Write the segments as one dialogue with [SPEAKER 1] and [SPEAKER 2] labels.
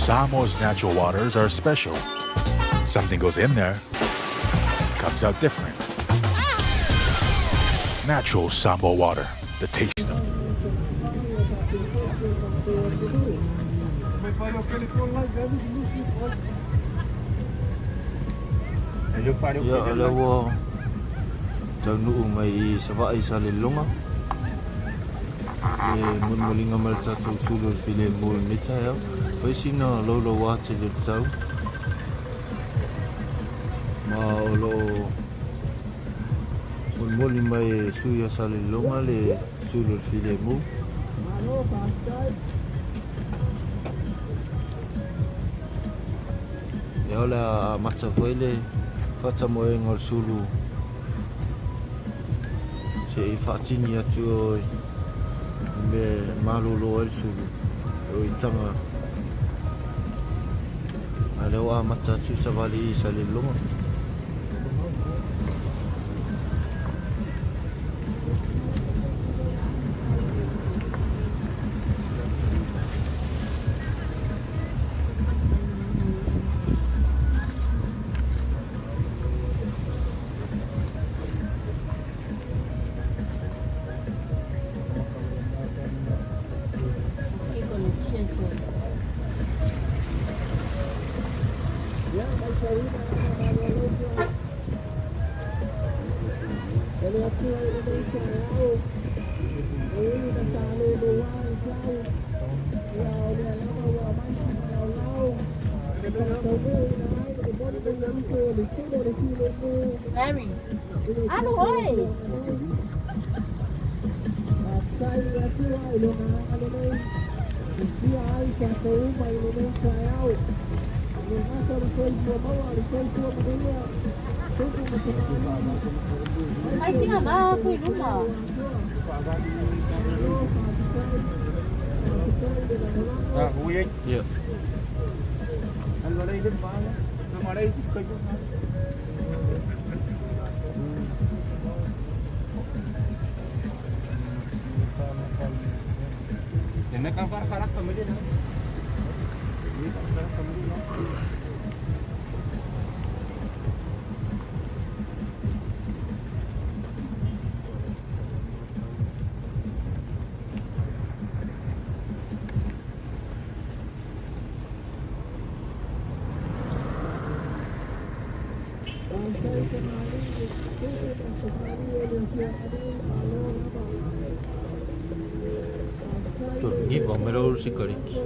[SPEAKER 1] Samoa's natural waters are special. Something goes in there, comes out different. Natural Samoa water, the taste of
[SPEAKER 2] Ia, o lea ua taunuu mai i Savaii i Salelologa le molimoliga mai le tatou sulu o le filemu i lenei taeao. Fai sina laulauā tele o le tau ma o lo o molimoli mai e sui a Salelologa le sulu o le filemu. Ia o le a amata foi le faatamoega o le sulu se i faatini atu o i mea e malolo ai le sulu o i taga a lea ua amata atu savali i Salelologa.
[SPEAKER 3] Larry, alu oe. Ai singa ma aku i luma.
[SPEAKER 2] Ia. Giva mai lau sikareti.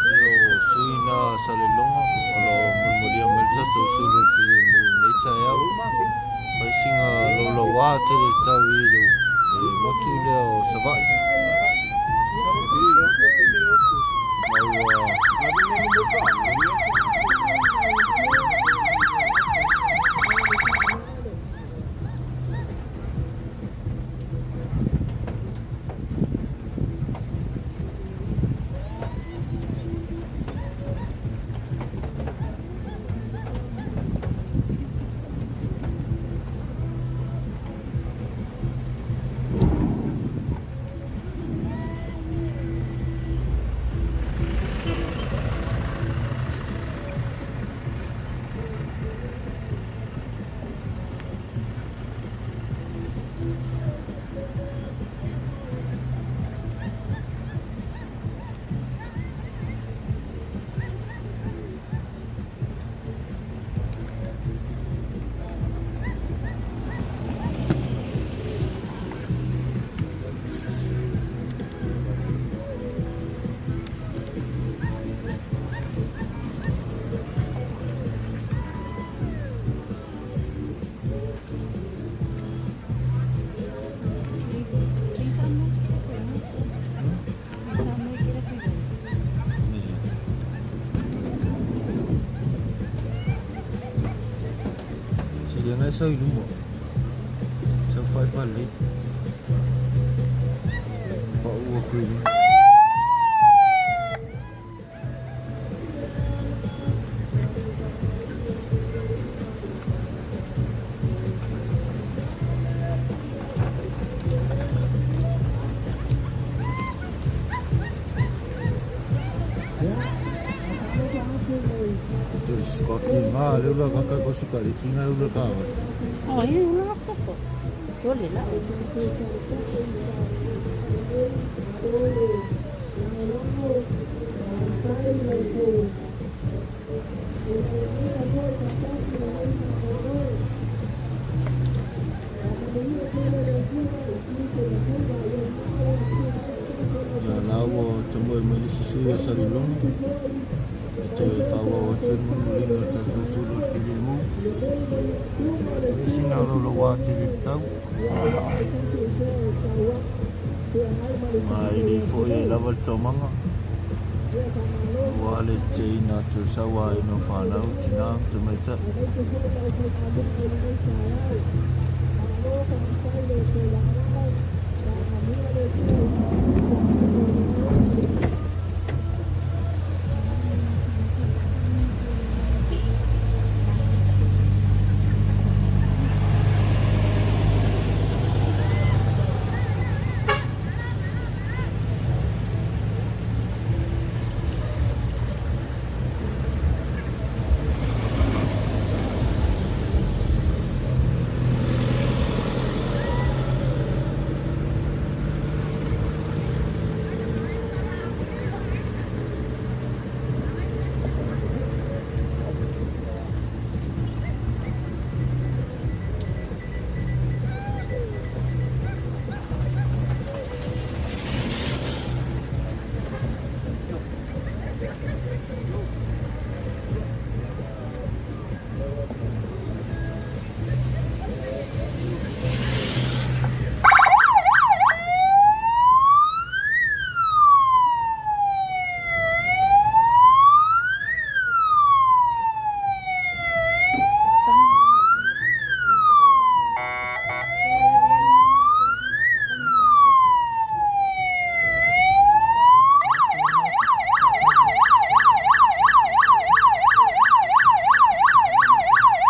[SPEAKER 2] O sui na Salelologa o lo o molimoli mai le tatou sulu o le filemu i lenei taeao. Fai sina laulauā tele tau i le motu lea o Savaii. Ma ua Siliga sau i luma. Sau faifale. ua kui. Scotty ma le ula ka ko suka le kinga ula ka.
[SPEAKER 3] Oh, i ula ko. Tole la.
[SPEAKER 2] Ya la wo te mo me le sisu ya sa le long. E te fa wo o te mo le no ta tu su lo fili mo. Sina lo lo wa te le tau. Ma i le fo e lava le taumanga. Ua le te ina te sawa i no whanau, tina, te maita.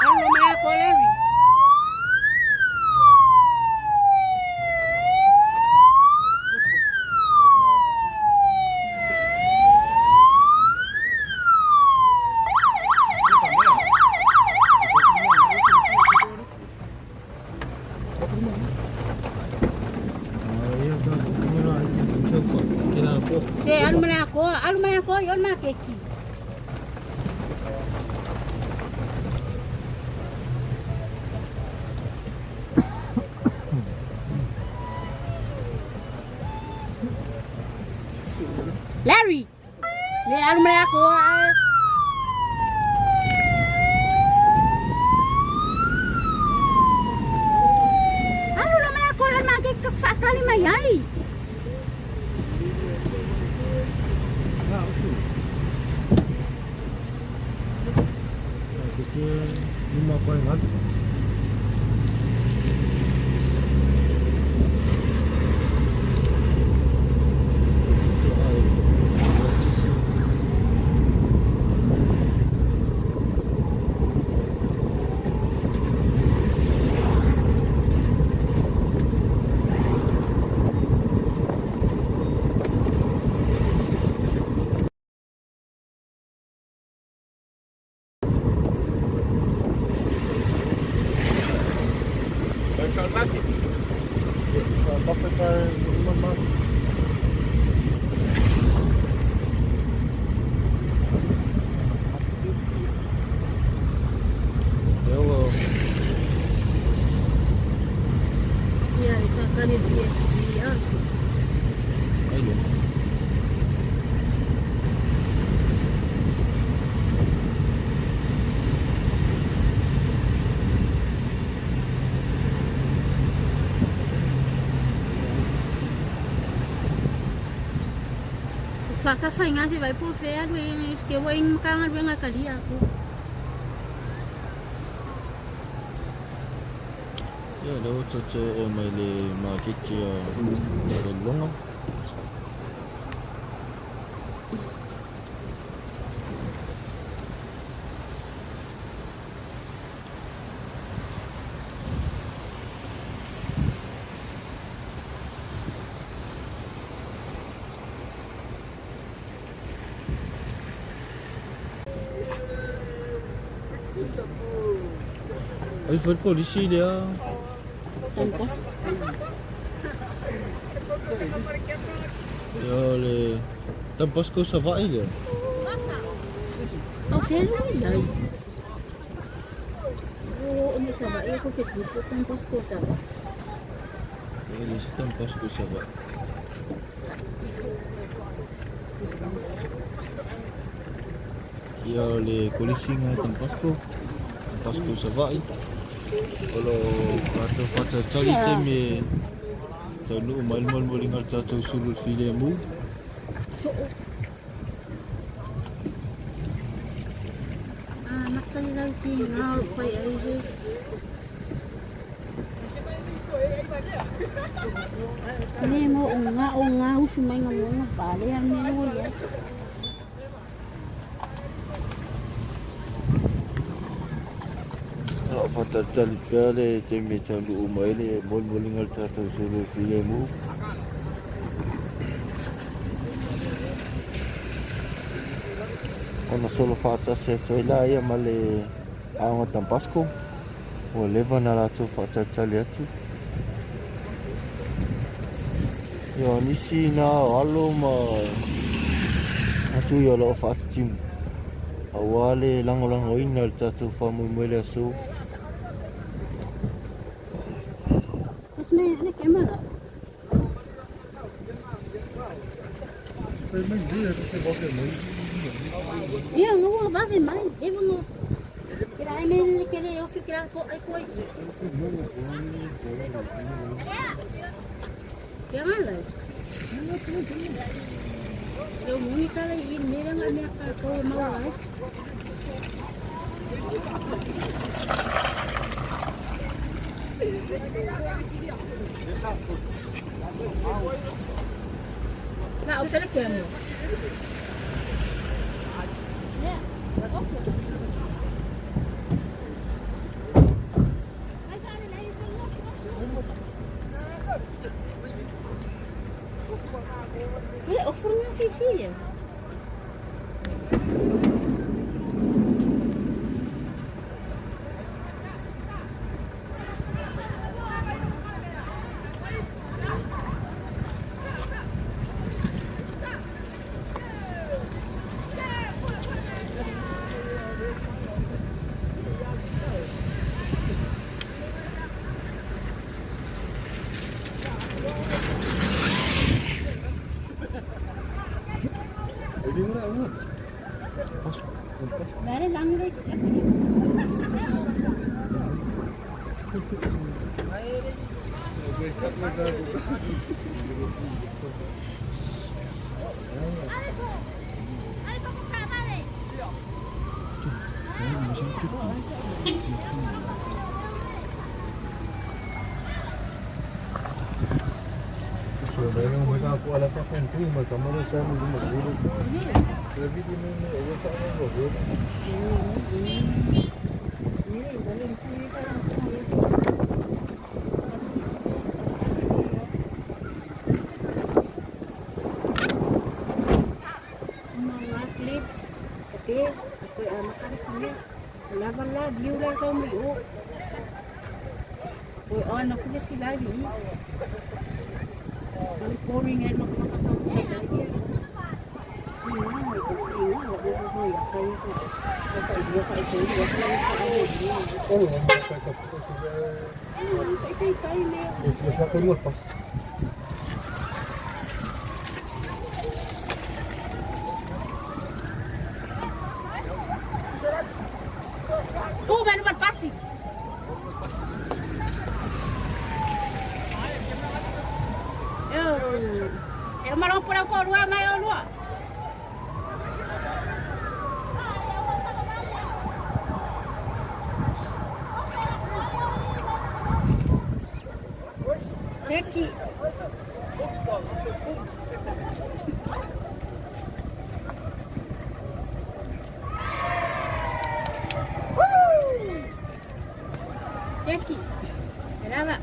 [SPEAKER 3] Alu mai ko Larry.
[SPEAKER 2] Ia ka kumura i te fa. Kena po.
[SPEAKER 3] Se alu mai ko, alu mai ko yon ma keki. Larry. Le alu mai ko. Alu la mai ko yon ma keki fa kali mai ai.
[SPEAKER 2] Te ke lima koe ngat.
[SPEAKER 3] Ya, kakani PSV ah. Whakawhainga te vai po whea rue ke wai makanga rue ngā kalia ko.
[SPEAKER 2] Ia, lea ua tatou oo mai le maketi a Salelologa. Ai foi le polisi lea. Ia le Don Bosco Savaii lea.
[SPEAKER 3] O felo ia. O o me Savaii ko fesi ko Don Bosco Savaii.
[SPEAKER 2] Ia le Don Bosco Savaii. Ia le kolisi Don Bosco. Don Bosco Savaii. O lo tatou faatalitali taimi e taunuu mai le molimoliga o le tatou sulu i le filemu. O loo faatalitali pea le taimi e taunuu mai le molimoliga o le tatou sulu i le filemu. Ona solo faatasi atu ai laia ma le aoga Don Bosco ua leva ona latou faatalitali atu. Ia o nisi na o alo ma sui o loo faatitimu aua le lagolagoina o le tatou faamoemoe i le aso.
[SPEAKER 3] Ia ngua vave mai e mo kira ai me kere o fikira ko ai ko. Kia ngala. Eu muni kala i mera nga mea ka kau mau ai. Na o fele ke mo. Wala, offer nga fishi eh. Bare lang rin siya. Mga clips. Okay, ako ay makarisili. Wala wala, view lang sa umiyo. Uy, on ako na sila ni. Ang pouring ay makakasama. Oh, meron man pasi. Eu marão por por rua, mai rua. Aqui. Jackie. Salamat.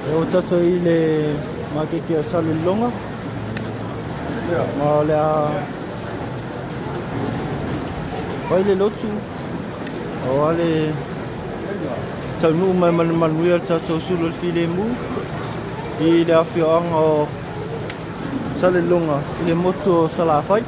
[SPEAKER 2] E o tatou i le maketi o Salelologa ma o le a fai le lotu aua le taunuu mai ma le manuia le tatou sulu o le filemu i le afioaga o Salelologa i le motu o Salafai.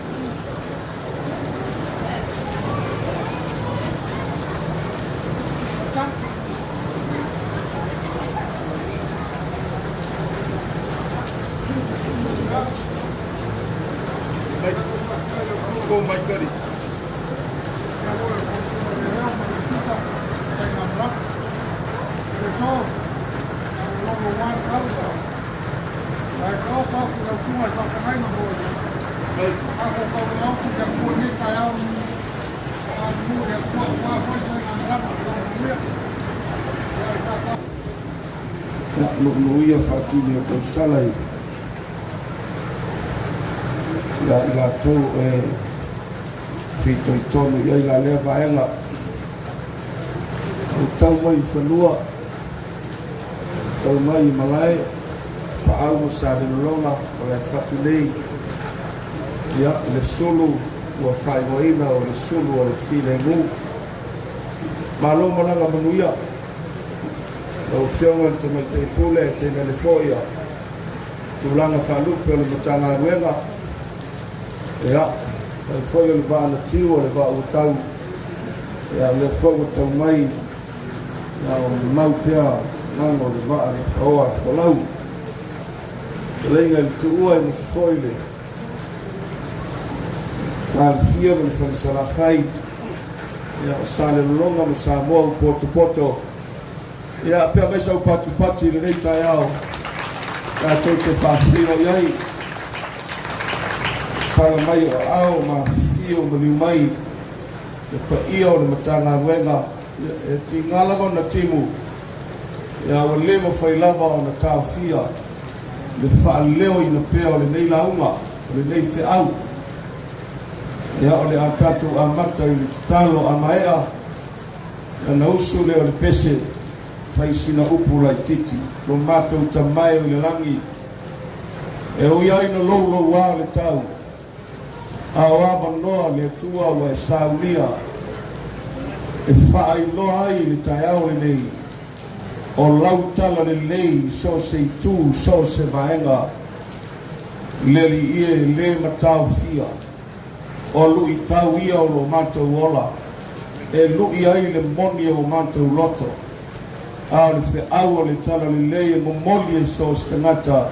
[SPEAKER 4] Ia, nuunuia faatini o tausala i ia i latou e fitoitonu i ai la lea vaega. Ua tau mai i fanua, tau mai i malae, Tapaau ma Salelologa o le fatu nei. Ia, le sulu ua faaigoaina o le sulu o le filemu. Malo malaga manuia. Lau Afioga i le Tamaitai Pule, tainane foi ia tulaga faalupe o le Matagaluega, ia, fai foi o le vaa na tiu o le vaa ua tau, ia, o lea foi ua tau mai, ia, o le mau pea agaga o le vaa na paoa e folau. Fetalaiga i le tuua e nisi foi le Falefia ma le Falesalafai, ia, o Salelologa ma Samoa ua potopoto. Ia, pea mai sau patupati i lenei taeao tatou te faafeiloai ai. Tala mai o aao ma afifio maliu mai le paia o le Matagaluega. Ia, e tiga lava ona timu, ia, ua le mafai lava ona taofia le faaleoina pea o lenei lauga, o lenei feau. Ia, o le a tatou amata i le tatalo a maea, ona usu lea o le pese, fai sina upu laitiiti. Lo matou Tama e o i le lagi, e ui ai na loulouā le tau, a o avanoa le Atua ua e saunia e faailoa ai i le taeao lenei, o lau tala lelei i so o se itu, so o se vaega, le Alii e le mataofia, o luitau ia o lo matou ola, e lui ai le moni o matou loto, a o le feau o le tala lelei e momoli ai so o se tagata,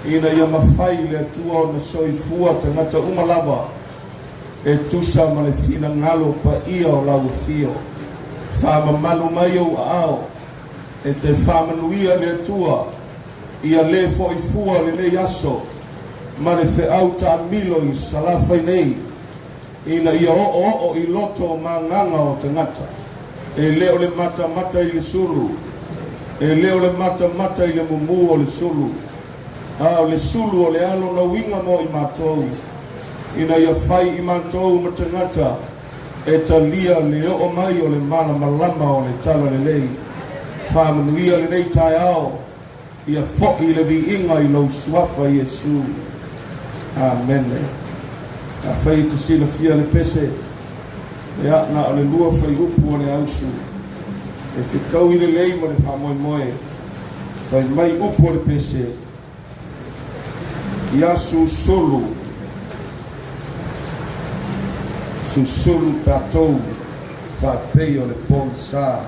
[SPEAKER 4] ina ia mafai i le Atua ona soifua tagata uma lava e tusa ma le finagalo paia o lau afio. Faamamalu mai ou aao e te faamanuia le Atua ia le fo'i fua lenei aso ma le feau taamilo i Salafai nei ina ia oooo i loto o magaga o tagata. E le o le matamata i le sulu, e le o le matamata i le mumu o le sulu, a o le sulu o le alo na uiga mo i matou, ina ia fai i matou ma tagata e talia le oo mai o le malamalama o le Talalelei. Faamanuia lenei taeao, ia fo'i le viiga i lou Suafa Iesu. Amene. Afai e te silafia le pese, ia, na o le lua fuaiupu o le ausu e fetaui lelei ma le faamoemoe. Fai mai upu o le pese, Ia susulu, susulu tatou faapei o le pogisa,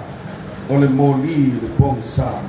[SPEAKER 4] o le moli i le pogisa.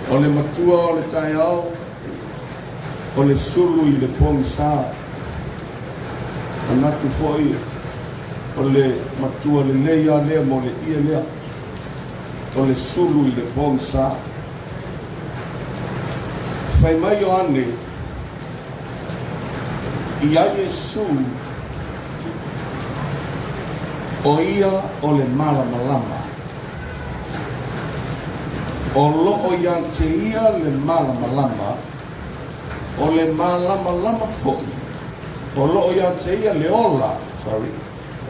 [SPEAKER 4] O le matua o le taeao, o le sulu i le pogisa. Manatu foi o le matua lelei lava lea mo le ie lea, o le sulu i le pogisa. Fai mai Ioane, Iā Iesu, o ia o le malamalama. O loo ia te ia le malamalama, o le malamalama foi o loo ia te ia le ola, sorry,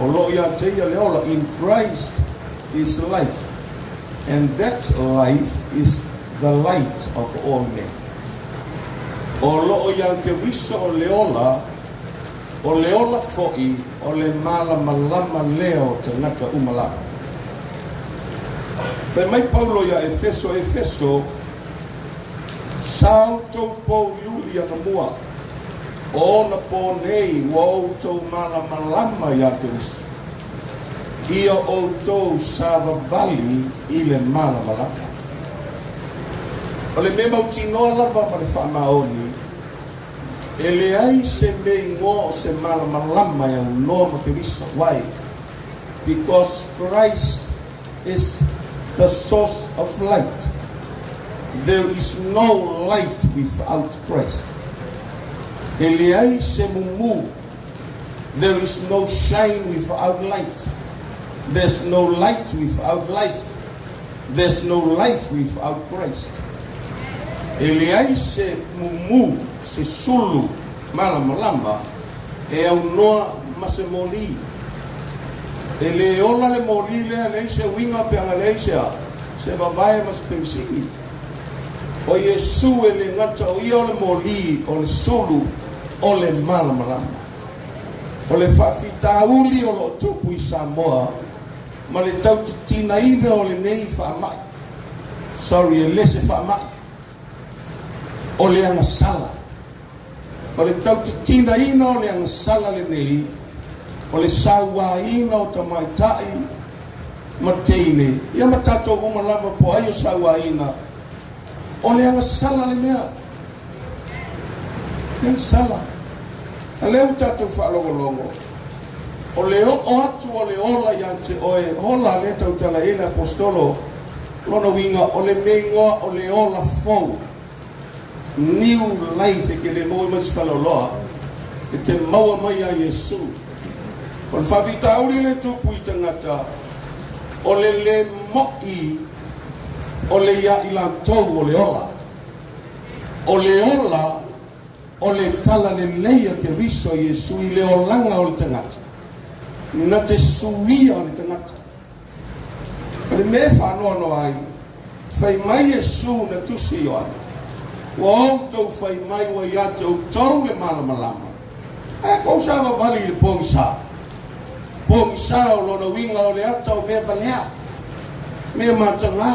[SPEAKER 4] o loo ia te ia le ola, in Christ is life, and that life is the light of all men. O loo ia Keriso le ola, O le ola foʻi o le malamalama lea o tagata uma lava. Fai mai Paulo iā Efeso, Efeso, sa outou pouliuli anamua, o onapo nei ua outou malamalama iā Keriso. Ia outou savavali i le malamalama. O le mea mautinoa lava ma le faamaoni, E leai se mea igoa o se malamalama e aunoa ma Keriso. Why? Because Christ is the source of light. There is no light without Christ. E leai se mumu. There is no shine without light. There's no light without life. There's no life without Christ. E leai se mumu, se sulu malamalama e aunoa ma se moli. E le ola le moli lea, leai se uiga pe ana leai se a, se vavae ma se penisini. O Iesu e le gata o ia o le moli, o le sulu, o le malamalama. O le faafitauli o lo o tupu i Samoa, ma le tautitinaina o lenei faamai, sorry e le se faamai, o le agasala. O le tautitinaina o le agasala lenei, o le sauaina o tamaitai ma teine, ia ma tatou uma lava po o ai o sauaina, o le agasala le mea. Le agasala. A lea ua tatou faalogologo, o le oo atu o le ola ia te oe, ola lea tautala i ai le Aposetolo, lona uiga o le mea igoa o le ola fou, new life, e te le maua mai se faleoloa, e te maua mai ia Iesu. O le faafitauli le tupu i tagata, o le le moʻi o le iā i latou o le ola. O le ola o le tala lelei a Keriso Iesu i le olaga o le tagata, na te suia o le tagata. O le mea e faanoanoa ai, fai mai Iesu na tusi Ioane, Ua outou fai mai ua ia te outou le malamalama, ae kou savavali i le pogisa. Pogisa o lona uiga o le ata o mea valea, mea matagā,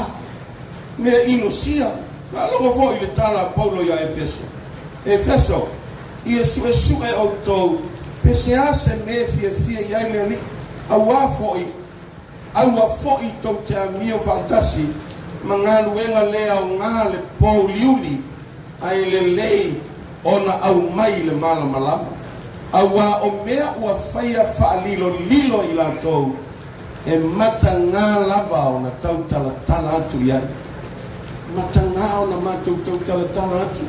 [SPEAKER 4] mea inosia. Faalogo foi i le tala a Paulo iā Efeso, Efeso, ia suesue outou pe se a se mea e fiafia i ai le Alii, auā foi, aua foi tou te amio faatasi ma galuega le aoga le pouliuli, ae lelei ona aumai i le malamalama, auā o mea ua faia faalilolilo i latou, E matagā lava ona tautalatala atu i ai. Matagā ona matou tautalatala atu,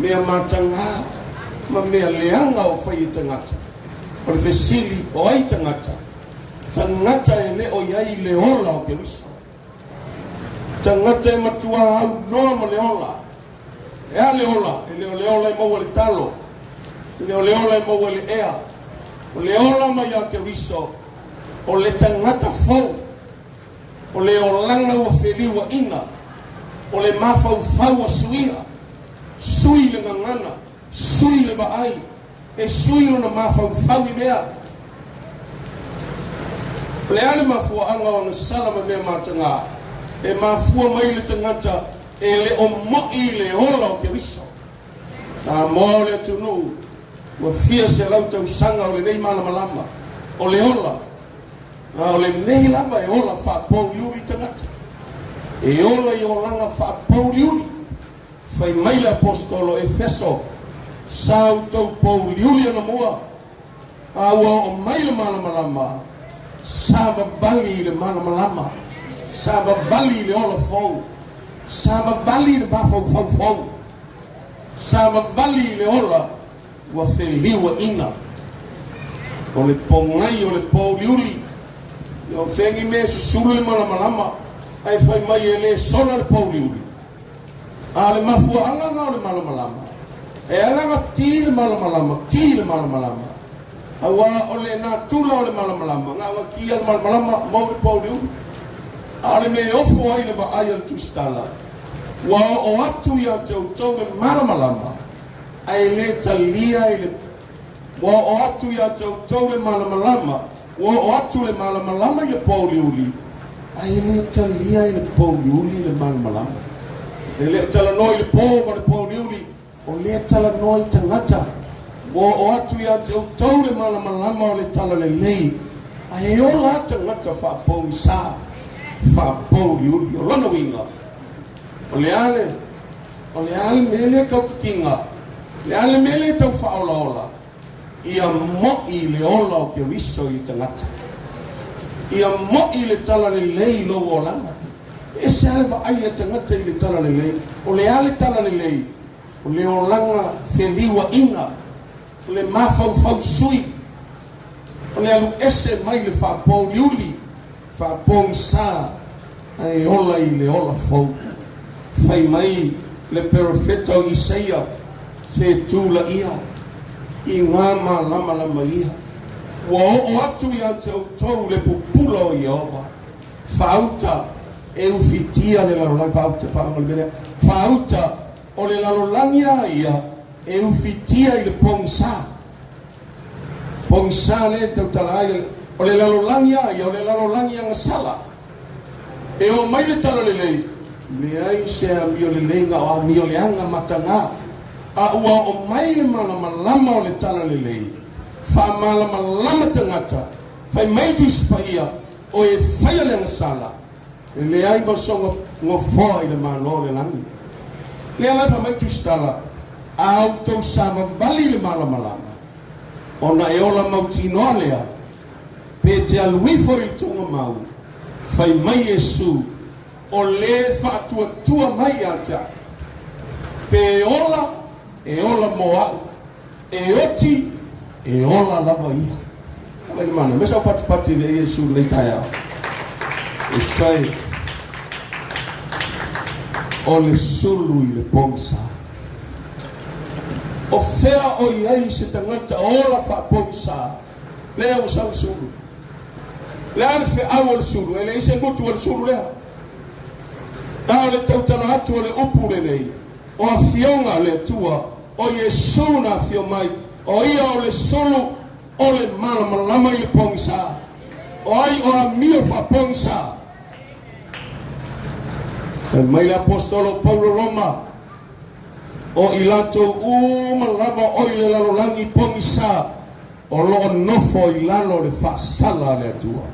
[SPEAKER 4] mea matagā ma mea leaga o fai e tagata. O le fesili, o ai tagata? Tagata e le o i ai i le ola o Keriso. Tagata e matuā aunoa ma le ola. E a le ola? E le o le ola e maua i le talo. E le o le ola e maua i le ea. O le ola mai ia Keriso, o le tagata fou, o le olaga ua feliuaina, o le mafaufau ua suia, sui le gagana, sui le vaai, e sui lona mafaufau i mea. O le a le mafuaaga o agasala ma mea matagā? E mafua mai le tagata e le o moʻi le ola o Keriso. Samoa o le atunuu ua fia selau tausaga o lenei malamalama o le ola, a o lenei lava e ola faapouliuli tagata, e ola i olaga faapouliuli. Fai mai le Aposetolo, Efeso, sa outou pouliuli anamua, a ua oo mai le malamalama, savavali i le malamalama, savavali i le ola fou, savavali i le mafaufau fou, savavali i le ola ua feliuaina. O le pogai o le pouliuli, ia o fegi mea e susulu le malamalama, ae fai mai e le sola le pouliuli. A o le mafuaaga lena o le malamalama, e ala ona ki le malamalama, ki le malamalama, auā o le natura o le malamalama, na ona ki a le malamalama, mau le pouliuli. A o le mea e ofo ai le vaai a le tusitala, ua oo atu ia te outou le malamalama, ae le talia i le. Ua oo atu iā te outou le malamalama, ua oo atu le malamalama i le pouliuli, ae e le talia e le pouliuli le malamalama. E le o talanoa i le po ma le pouliuli, o lea talanoa i tagata. Ua oo atu iā te outou le malamalama o le talalelei, ae e ola lava tagata faapogisā, faapouliuli. O lona uiga, o le a le, o le a le mea lea tau titiga, o le a le mea lea tau faaolaola, ia mo'i le ola o Keriso i le tagata. Ia mo'i le talalelei i lou olaga. E ese lava le vaai a tagata i le talalelei. O le a le talalelei? O le olaga feliuaina, o le mafaufau sui, o le alu ese mai le faapouliuli, faapogisa, ae ola i le ola fou. Fai mai le perofeta o Isaia, Se tulaia i ngā malamalama ia, ua oo atu ia te outou le pupula o Ieova, faauta e ufitia le lalolagi, faauta, faalogo i le mea lea, faauta o le lalolagi a ia e ufitia i le pogisa. Pogisa lea e tautala ai, o le lalolagi a ia, o le lalolagi agasala. E oo mai le talalelei, leai se amio lelei na o amio leaga mataga, a ua oo mai le malamalama o le talalelei, faamalamalama tagata, fai mai Tusi Paia, o e faia le agasala, e leai ma soga gofoa i le Malo o le lagi. Lea la e fai mai Tusi Tala, a outou savavali i le malamalama, ona e ola mautinoa lea, Pe te alu ifo i le tuugamau, fai mai Iesu, O le faatuatua mai ia te au. Pe e ola, e ola mo au, e oti, e ola lava ia. Vaai le manaia, me sau patipati i Iesu i lenei taeao. E sai, o le sulu i le pogisa. O fea o i ai se tagata ola faapogisa? Lea ua sau le sulu. Le a le feau o le sulu? E leai se gutu o le sulu lea. A o le tautala atu o le upu lenei, o Afioga a le Atua, o Iesu na afio mai, o Ia o le sulu o le malamalama i le pogisa. O ai o amio faapogisa? Fai mai le Aposetolo o Paulo Roma, O i latou uma lava o i le lalolagi pogisa, o lo o nofo i lalo o le faasala a le Atua.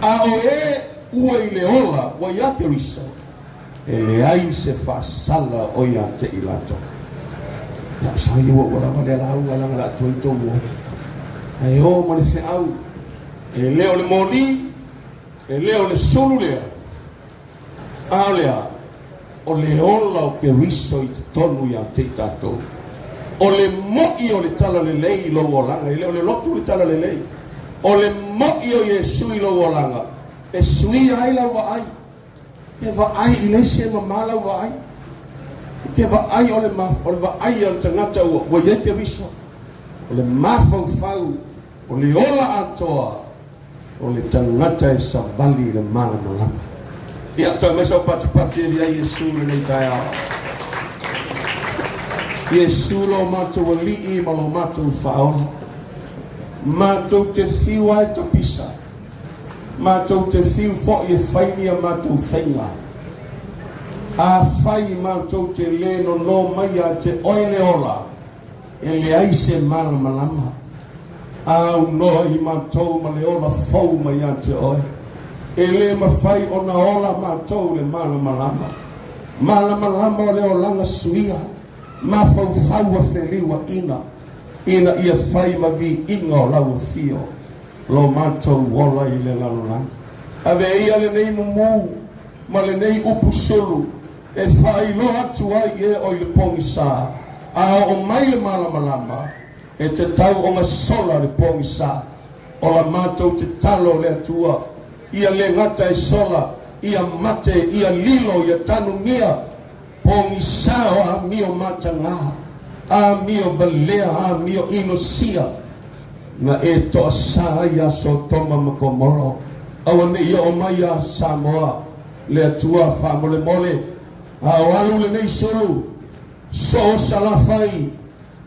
[SPEAKER 4] A o e ua i le ola ua iā Keriso, e leai se faasala o ia te i latou. Ia, sa ia ua ua lava lea lauga leaga le a tuai tou o. Ae o ma le feau, e le o le moli, e le o le sulu lea, A o le a? O le ola o Keriso i totonu ia te i tatou. O le mo'i o le talalelei i lou olaga, e le o le lotu le talalelei. O le mo'i o Iesu i lou olaga, e suia ai lau vaai. E vaai i le isi e mamā lau vaai. E te vaai o le, o le vaai a le tagata ua, ua i ai Keriso. O le mafaufau, o le ola atoa, O le tagata e savali i le malamalama. Ia, toe mai sau patipati e liai Iesu i lenei taeao. Iesu lo matou alii ma lo matou faaola. Matou te fiu ai tapisa. Matou te fiu fo'i e fai ni a matou faiga. Afai matou te le nonō mai ia te oe le ola, E leai se malamalama. Aunoa i matou ma le ola fou mai ia te oe. E le mafai ona ola matou le malamalama. Malamalama o le olaga suia, mafaufau a feliuaina, ina ia fai ma viiga o lau afio, lo matou ola i le lalolagi. Ave ia lenei mumu ma lenei upu sulu E faailoa atu ai e o i le pogisa, a oo mai le malamalama, e tatau ona sola le pogisa. O la matou tatalo o le Atua, ia le gata e sola, ia mate, ia lilo, ia tanugia, pogisa o amio mataga, amio valea, amio inosia, na e toasā ai iā Sotoma ma Gomoro, aua ne i oo mai iā Samoa. Le Atua faamolemole, a o alu lenei sulu, soo Salafai,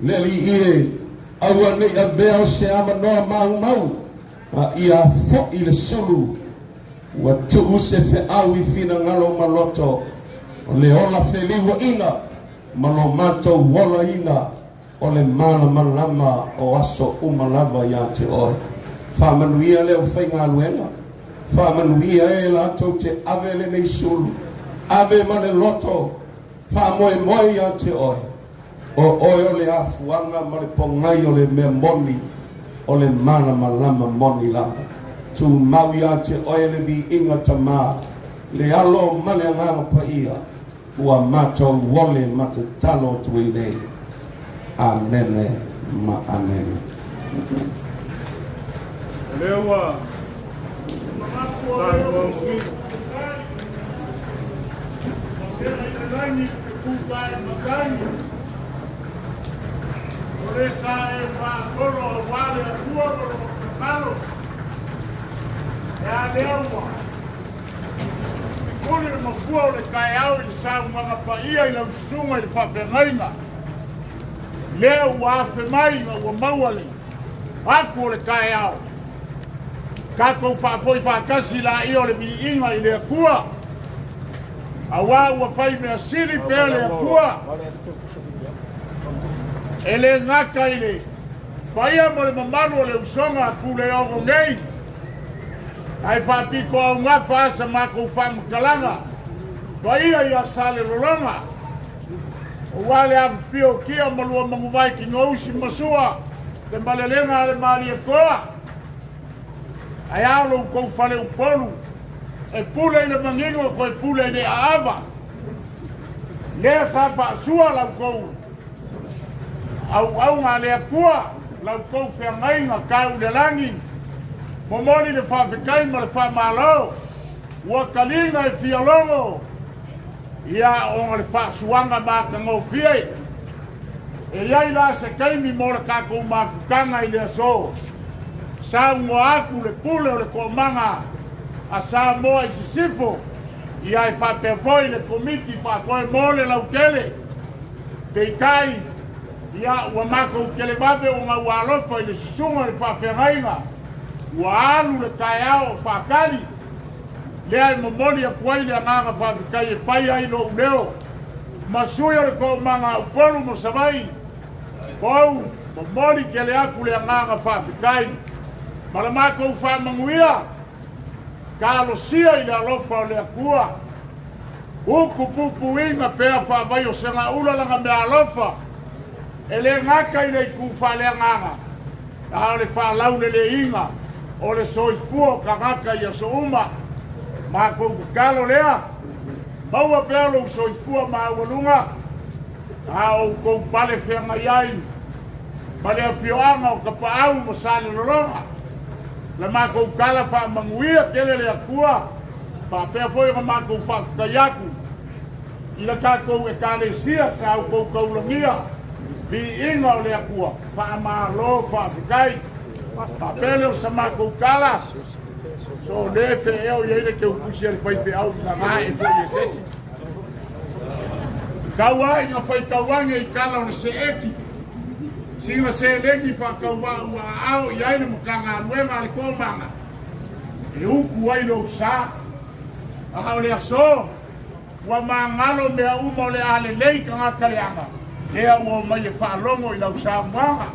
[SPEAKER 4] le Alii e, Aua ne i avea o se avanoa maumau, a ia fo'i le sulu ua tuu se feau i finagalo ma loto o le ola feliuaʻina ma lo matou olaina o le malamalama o aso uma lava iā te oe. Faamanuia le aufaigaluega, faamanuia e latou te ave lenei sulu, ave ma le loto faamoemoe iā te oe. O oe o le afuaga ma le pogai o le mea moni, o le malamalama moni lava. Tumau iā te oe le viiga Tamā, le Alo ma le Agaga Paia, ua matou ole ma tatalo atu ai nei. Amene ma amene.
[SPEAKER 5] O lea ua saunoa manino. Lea ua afe mai ma ua maua le aku o le taeao. Tatou faafoi faatasi laia o le viiga i le Atua, auā ua fai mea sili pea le Atua, e le gata i le paia ma le mamalu o le usoga a Puleono nei, ae faapito augafa a sa matou faamatalaga paia ia Salelologa, aua le afifio o Tia ma lua Manuvai Tinousi ma Sua, le malelega a le Malietoa, ae a lo outou fale Upolu e pule i le manino toe pule i le aava, lea sa faasua la outou auauga a le Atua, la outou feagaiga tau i le lagi. Momoli le faafetai ma le faamalo ua taliga e fia logo ia ona le faasuaga matagofie. E i ai la se taimi mo le tatou mafutaga i le aso, saunoa atu le pule o le toomaga a Samoa i Sisifo, ia e faapea foi le Komiti Faafoe mo le Lautele. Peitai, ia ua matou televave ona ua alofa i le susuga i le faafeagaiga, ua alu le taeao o faatali. Lea e momoli atu ai le agaga faafetai e fai ai lou leo ma sui o le toomaga a Upolu ma Savaii. Pou, momoli tele atu le agaga faafetai ma le matou faamanuia. Talosia i le alofa o le Atua. Utu puipuiga pea faavai o Segaula lana meaalofa, e le gata i le itu faaleagaga, a o le faalauleleina o le soifua o tagata i aso uma. Matou tatalo lea, maua pea lou soifua maualuga, a o outou pale feagai ai ma le afioaga o Tapaau ma Salelologa. La matou tala faamanuia tele le Atua, faapea foi ona matou faafetai atu i la tatou Ekalesia sa outou taulagia viiga o le Atua. Faamalo faafetai. Faapea lea o sa matou tala, so le feeo i ai le teutusi a le faifeau i gagae foi e sesi. Tau ai ina faitau ane i tala o le seeti, sina seleni faatauvaa ua aao i ai le Matagaluega a le Toomaga e utu ai lou sa. A o le aso, ua magalo mea uma o le a lelei tagata leaga, lea ua omai e faalogo i lau saunoaga.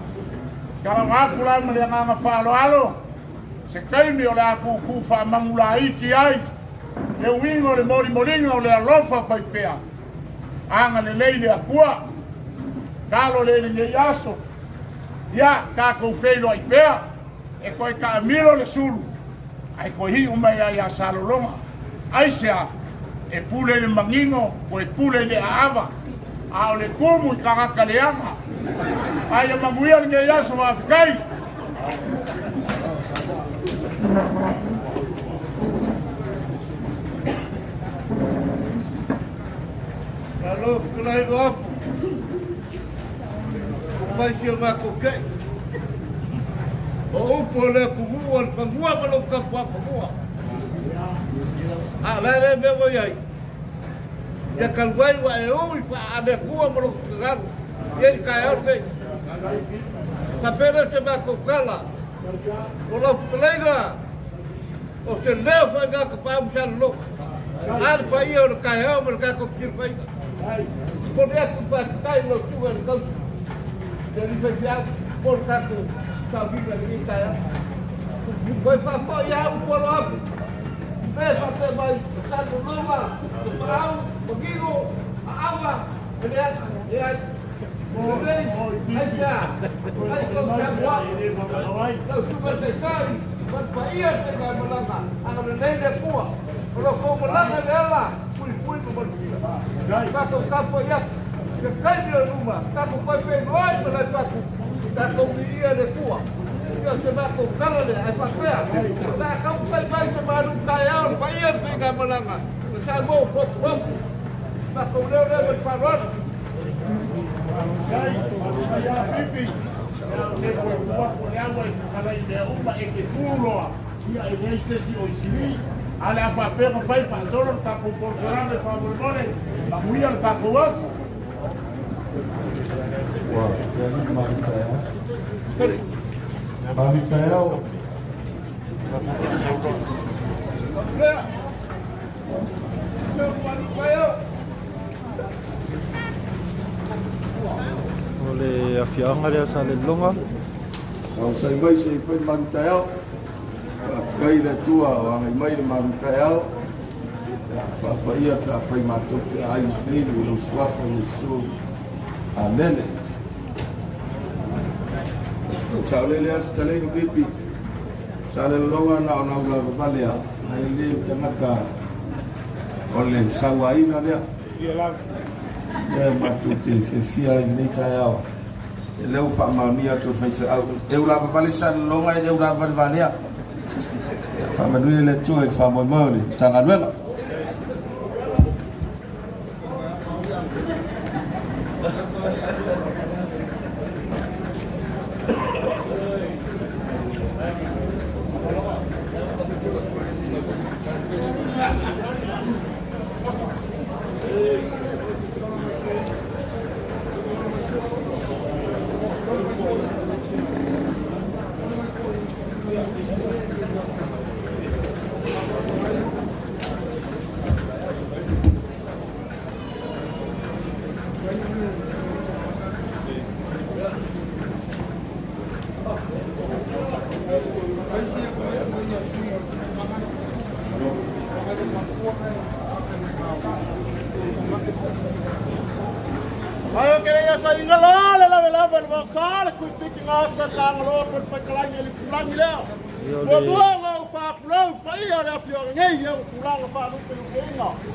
[SPEAKER 5] Talanoa atu la ma le agaga faaaloalo, se taimi o le a tuutuu faamagulaiti ai le uiga o le molimoliga o le alofa faipea. Agalelei le Atua, talo le lenei aso, ia tatou feiloai pea. E toe taamilo le sulu ae toe iu mai ai ia Salelologa. Aisea? E pule i le manino, toe pule i le aava, a o le tumu i tagata leaga. A ia manuia lenei aso, faafetai.
[SPEAKER 6] Malo fetalai Loafu. Ua mai si o matou tei. O upu o le atunuu o le fanua ma lou tapuafanua. A o le a lea mea ua i ai? Ia talu ai ua e ui faa-le Atua ma lou finagalo i ai le taeao lenei. Faapea lea o se matou tala, o lau fetalaiga, o se leo faiga tapaau ma Salelologa, a le paia o le taeao ma le tatou tilofaiga. Momoli atu le faafetai i lau susuga i le tausi, le alii faifeau mo le tatou sauniga i lenei taeao. Toe faafoi lava upu alo atu, pe faapea mai Salelologa, Tapaau, Manino, Aava, e leai, leai. Lelei, aisea, ai tou tapuai, lau susuga i le Taitai ma le paia o le faigamalaga, agalelei le Atua, o lo outou malaga i le ala puipui ma malutia. Tatou tapuai atu, se taimi o i luma, tatou toe feiloai ma Laipatu, tatou viia le Atua. Ia o se matou tala lea, ae faapea, o le a taumafai mai se malu taeao le paia o le faigamalaga, na Samoa ua potupotu. Matou leo lea ma le faaaloalo.
[SPEAKER 4] Ua le alii malu taeao. Malu taeao.
[SPEAKER 2] O le afiaga lea sa Lelelonga.
[SPEAKER 4] Tausaga mai se i fai malu taeao. Faafetai i le Atua o agai mai le malu taeao. Ia faapaia pe afai matou te aai ma feilu i lou suafa Iesu. Amene. Saolele lava fetalaiga Pipi. Sa Lelelonga na o lau lavavale a ae le o tagata o le sauaina lea. Lea matou te fiafia ai i lenei taeao. E lea ua faamaonia atu e le faifeau, e ulavavale Salelologa e le ulavavale Valea. Ia faamanuia le Atua i le faamoemoe o le Matagaluega.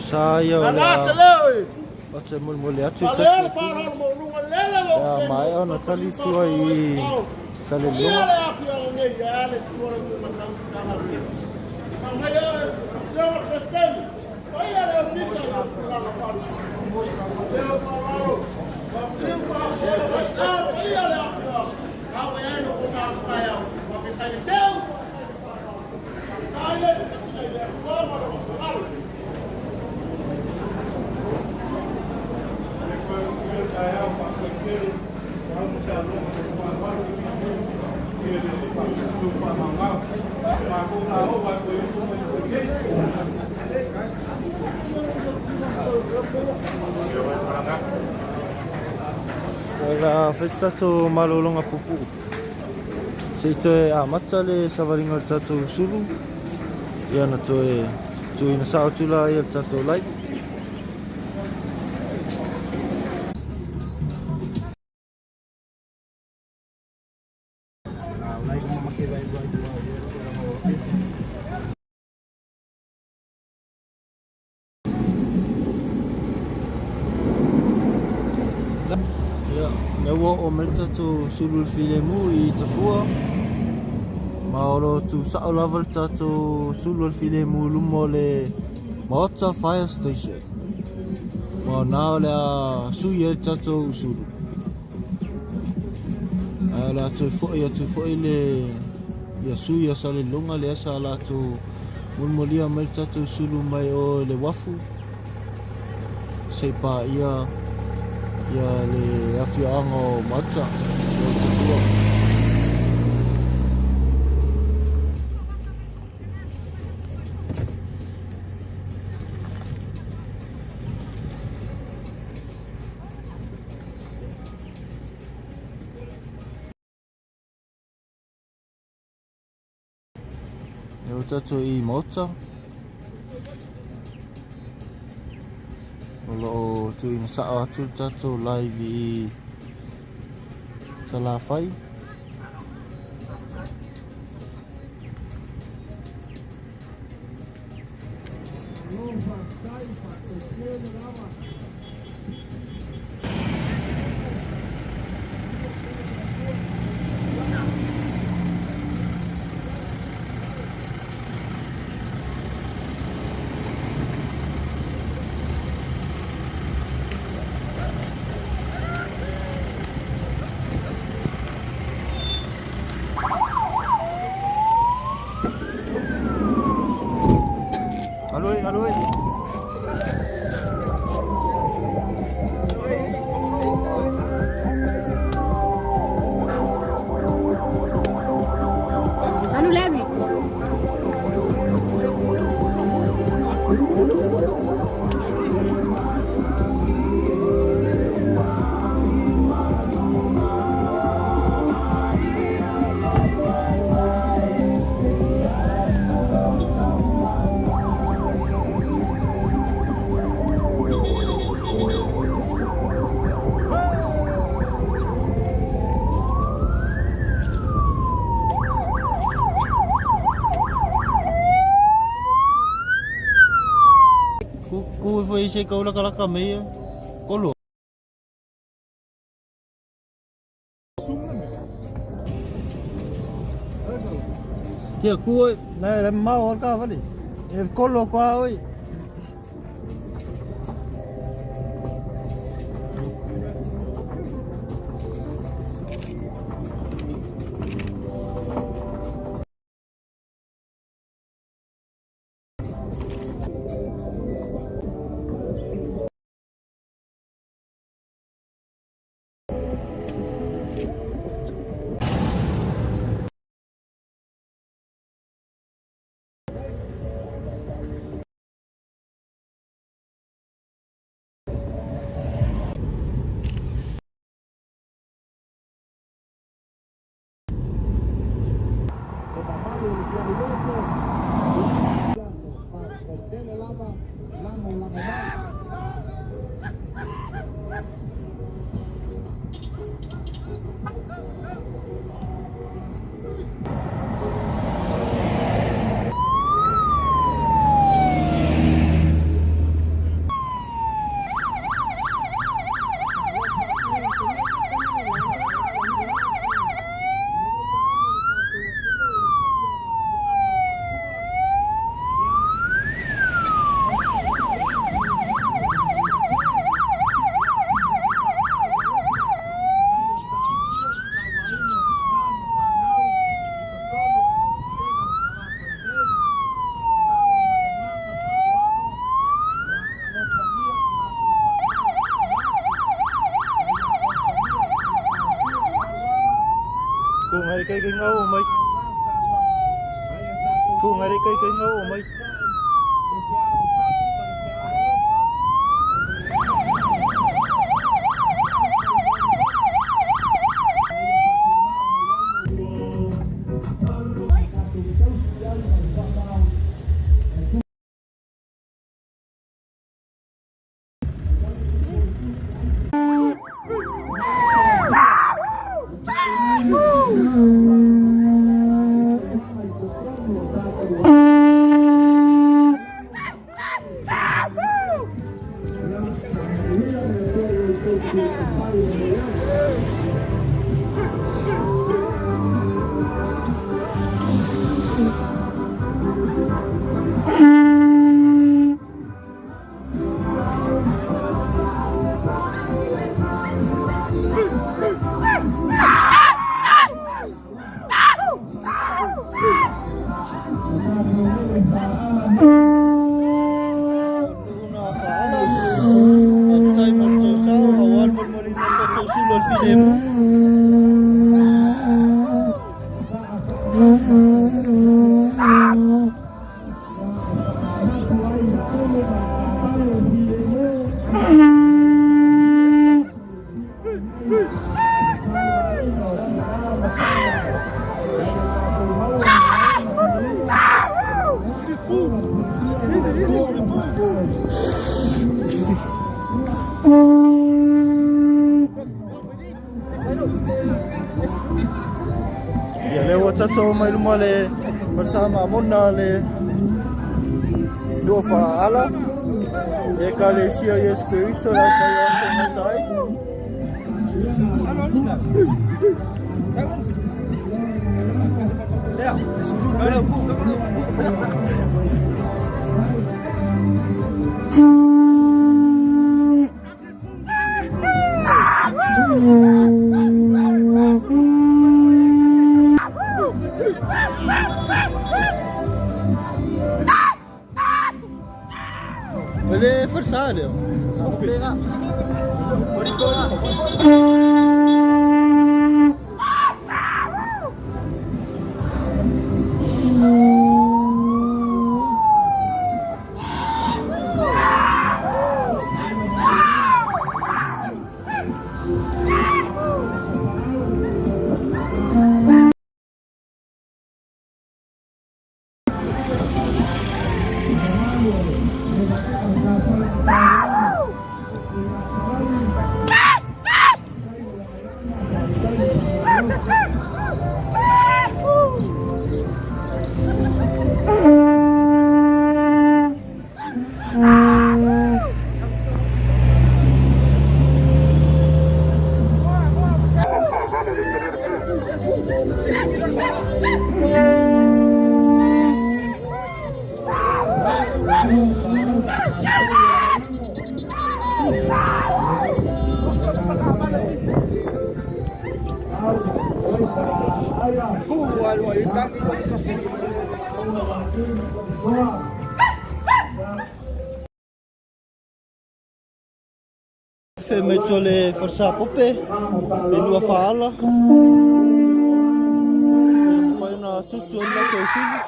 [SPEAKER 2] Sa ia o le a o te molimoli atu i tatou sulu. Ia maea ona tali sua i Salelologa. O le a fai se tatou malologa puupuu. Se i toe amata le savaliga o le tatou sulu, ia ona toe tuuina sao atu laia le tatou live. Ia, lea ua oo mai le tatou sulu i le filemu i Tafua. Ma o lo o tusao lava le tatou sulu o le filemu i luma o le Maota Fire Station. Ma o na o le a sui ai le tatou sulu. Ae o le a toe foi atu foi le ia sui o Salelologa lea sa latou Mulimulia mai le tatou sulu mai o i le uafu se i paia ia le afioaga o Maota o Tafua. O tatou i maota. O lo o tuuina sao atu le tatou live i Salafai. Alu ai, alu ai.
[SPEAKER 3] Alu Larry.
[SPEAKER 2] Ku ku foi se kau la kala kame ya. Kolo. Kia ku oi, na le mau ka vale. E kolo kwa oi. Ku ngai kai kai ngau mai. Ku ngai kai kai ngau mai. Ia lea ua tatou mai luma le falesa Mamona le lua faaala le Ekalesia Iesu Keriso le au aso gata ai. O le falesa lea. Fe mai tole le falesa pope le lua faaala. Mafai ona tutu ai latou sulu.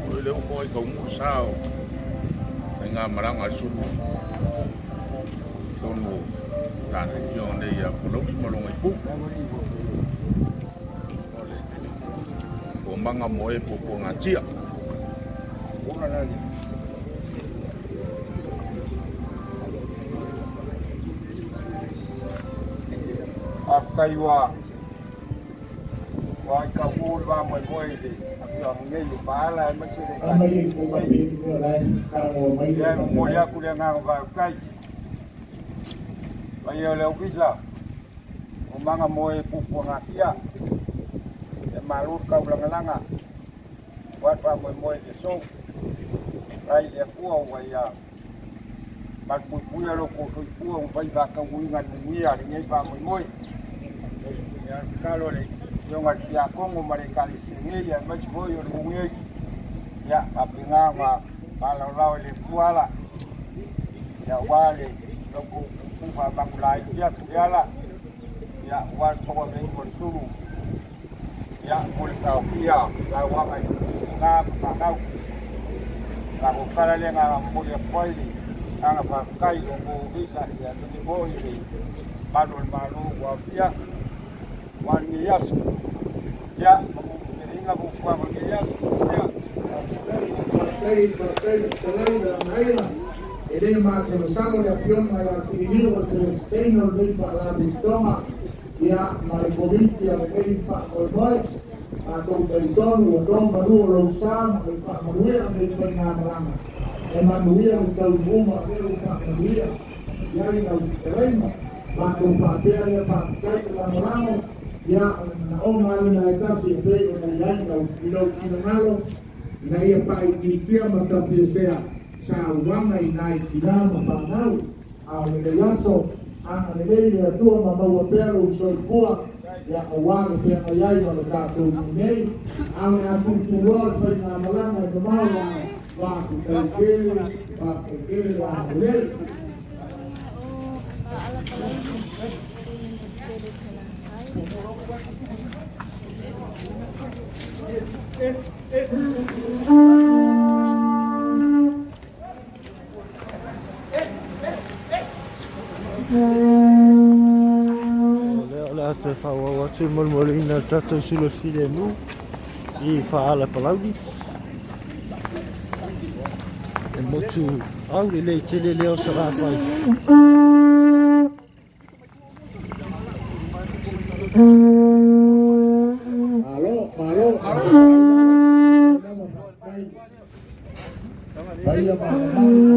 [SPEAKER 5] O le upo ai kau sao ai ngā maranga al sulu tonu tāna i o nei a polauli malonga i pu. O le o manga moe po po ngā tia.
[SPEAKER 7] A kai wa wa ka u va mo mo i le a pia ngai le pala e mai se le kai ia mo ya ku le nga va kai va ia le ukisa o manga mo e pu pu nga tia e malu ka ulanga langa wa pa mo mo e so ai le ku o wa ia ma pu pu ia lo ku pu o vai va ka ui nga ni ia le ngai va mo mo ia kalo le yo nga tia kongo ma le kali singe ia ma si yo le ngi ia pa pinga ma pa la la le kuala ia wa le lo ku ku pa ba ku lai ia ku ia la ia wa to wa me ko sulu ia ko le ka ia la wa ka nga pa ka la ko kala le nga mo le poi le nga pa kai lo ko visa ia to te mo le malu malu wa ia wa ni yasu ia mo ringa mo kwa mo ni yasu ia
[SPEAKER 8] E le masalosalo le afioga ia Sirilio o Celestino lenei faalapotopotoga ia ma le Komiti a lenei faamoemoe matou talitonu ua to malua o lou sa ma le faamanuia ma le faigamalaga e manuia le taunuuga o lea ua faamanuia iai lau fetalaiga matou faapea lea faafetai le lagolago ia manaoga alina e tasi e pei ona iai lau i lou finagalo ina ia faaitiitia ma tafiesea sauaga i nai tinā ma fanau. A o lenei aso, agalelei le Atua ma maua pea lou soifua, ia aua le feagai ai ma le tatou nuu nei. A o le a tuutuuloa le faigamalaga e mamao la faafetai tele, faafetai tele le agalelei.
[SPEAKER 2] O lea o le a toe faaauau atu le molimoliina o le tatou sulu filemu i Faaala Palauli. E motu aulelei tele lea o Salafai.
[SPEAKER 8] Malo, malo, paia ma mamalu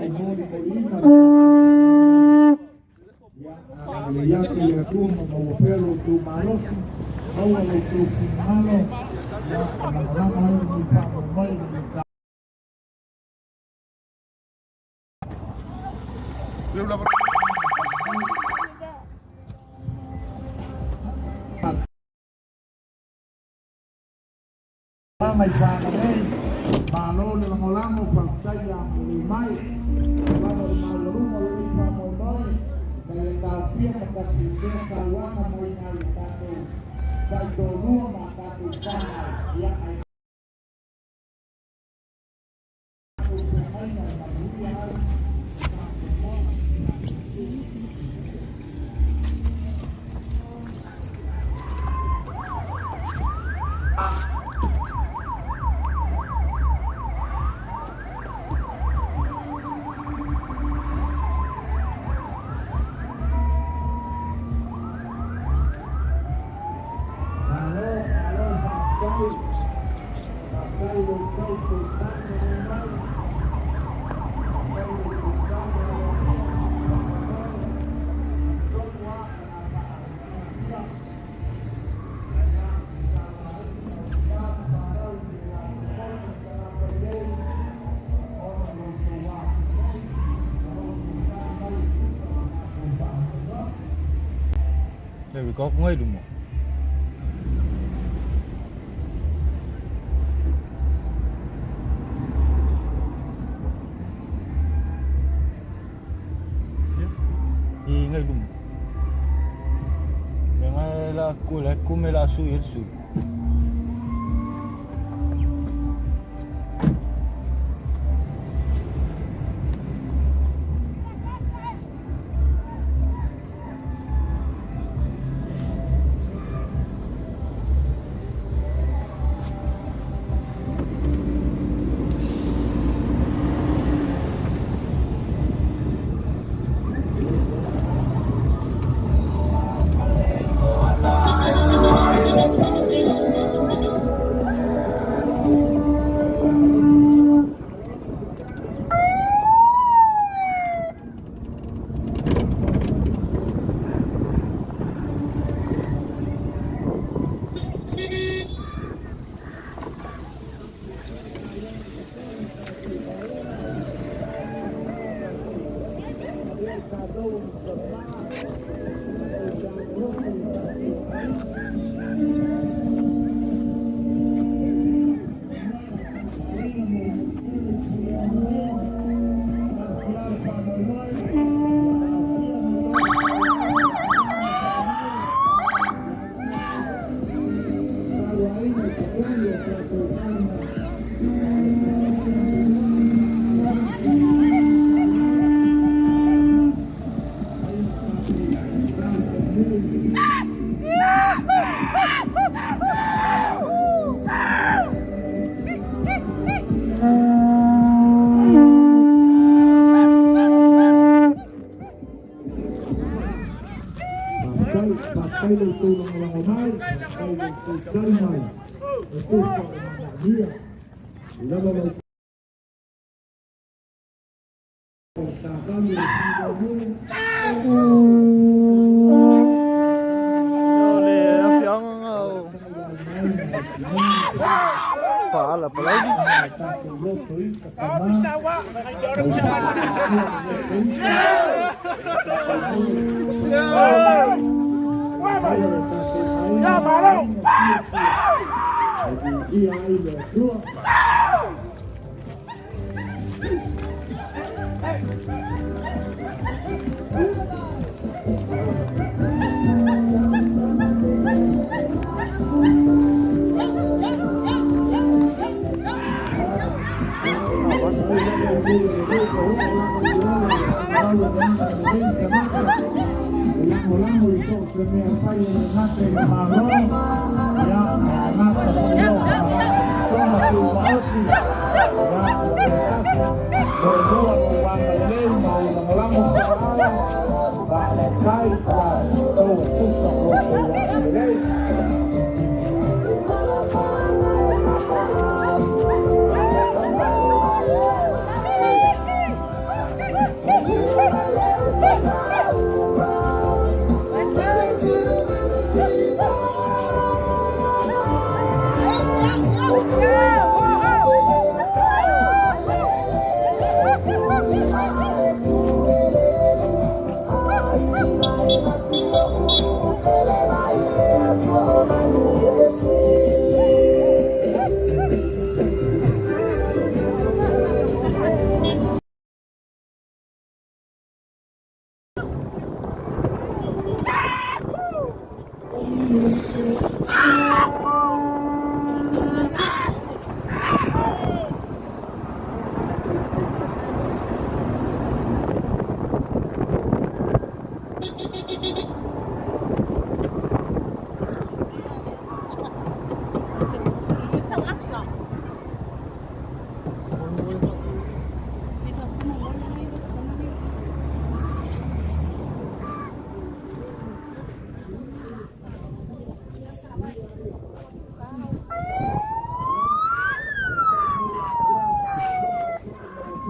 [SPEAKER 8] e molimoliina ia agalelei atu le Atua ma maua pea lo outou malosi, maua lo outou finagalo, ia e lagolago ai lenei faamoemoe i lenei. Mai whanganei, malo le lagolago, faafetai ia agalelei mai, ua lava le maualuga o lenei faamoemoe, ina ia taofia ma tapuisea sauaga mai nai a tatou taitoalua ma a tatou fanau, ia ae tatou feagaiga e manuia ai le faamoemoe. Malo, malo, faafetai. Faafetai i lo outou fesoasoani mai. Faafetai i lo outou aloaia i le faamoemoe. Talitonu lava o le a faaauauina.
[SPEAKER 2] There we go, ngai luma. I ngai luma. Me ngai la ku la ku me la su i su.
[SPEAKER 8] Faafetai, faafetai lo outou lagolago mai, faafetai lo outou tali mai e tusa o le manaomia. I lava lau taavale o le filemu.
[SPEAKER 2] O le afiaga o Fa'ala Palauli.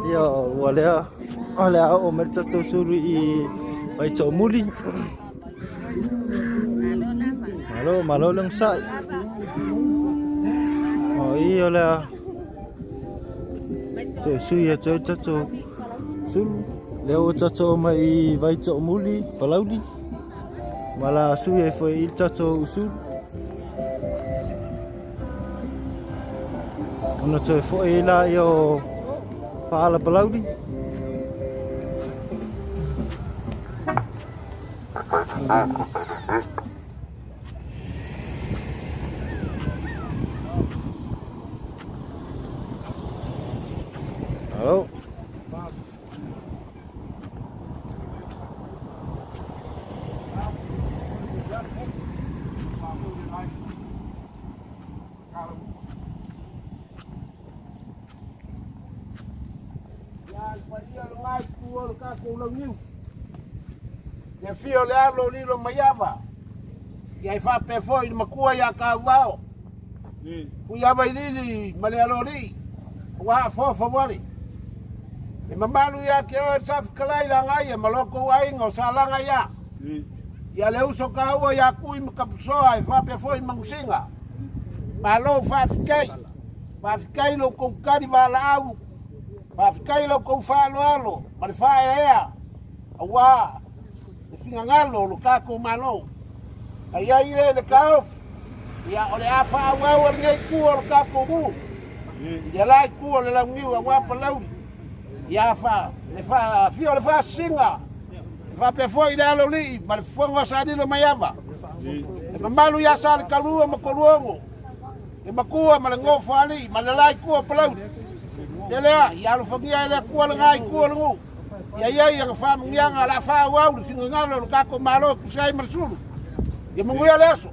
[SPEAKER 2] Ia ua lea o le a oo mai le tatou sulu i Vaitoomuli. Malo malo le onosai. O i o le a toe sui atu ai le tatou sulu. Lea ua tatou oo mai i Vaitoomuli, Palauli. Ma la sui ai foi i le tatou sulu. Ona toe foi lea o Fa'ala Palauli. Hello.
[SPEAKER 6] Ia le paia o le itu o le tatou launiu. Ia fia o le alo o Lilo Maiava. Ia e faapea foi i le matua ia Tauvao. Tuiava i Lili ma le Aloalii. Ua aafoafa wale. E mamalu ia te oe le Safikalai Lagaia ma lo tou aiga o Salaga ia. Ia le uso taua ia Tui ma Tapusoa e faapea foi Manusina. Malo faafetai. Faafetai lo tou tali valaau. Faafetai lo tou faaaloalo ma le faaeaea auā le finagalo o lo tatou Malo. Ai ai le le taofi, ia o le a faaauau e lenei itu o lo tatou nuu. Ia la itu o le launiu auā Palauli. Ia fa le faafia o le faasisiga. E faapea foi le Aloalii ma le fofoga o Salilo Maiava. E mamalu ia Sa le Kalua ma Toluogo. Le matua ma le nofoalii ma le la itu o Palauli. Te lea, ia alofagia e le Atua lena itu o le nuu. Ia iai ana faamanuiaga o le a faaauau le finagalo o le tatou Malo e tusa ai ma le sulu. Ia manuia le aso.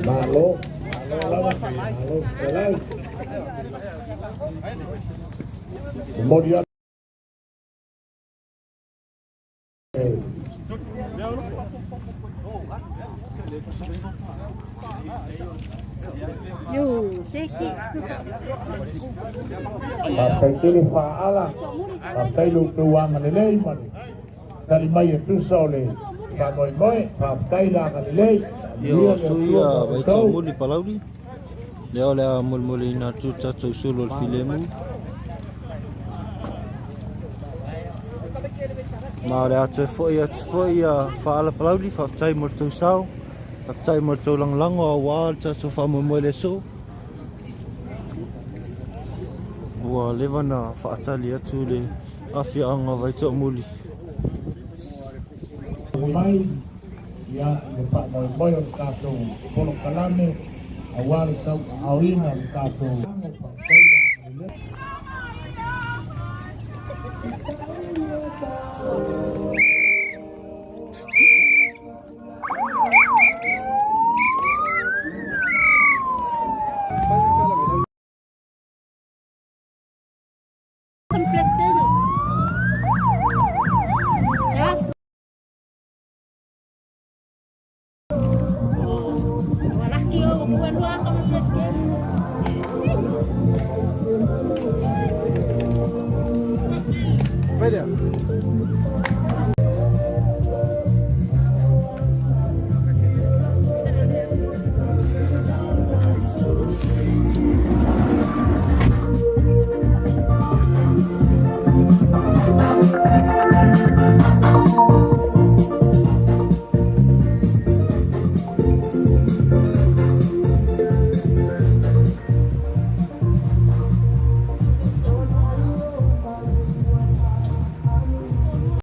[SPEAKER 8] Malo, malo lava, malo fetalai. Momoli atu.
[SPEAKER 3] Yo, seki.
[SPEAKER 8] Faafetai tele faaala, faafetai lo outou agalelei ma le tali mai e tusa o le faamoemoe, faafetai le agalelei.
[SPEAKER 2] Ia o sui ia Vaitoomuli Palauli. Lea o le a molimoliina atu le tatou sulu o le filemu. Ma o le a toe foi atu foi ia Faala Palauli, faafetai mo le tou sao, faafetai mo le tou lagolago aua le tatou faamoemoe i le aso. Ua leva na faatali atu le afioaga o Vaitoomuli.
[SPEAKER 8] Mai ia le faamoemoe o le tatou polokalame aua le tauaaoina o le tatou.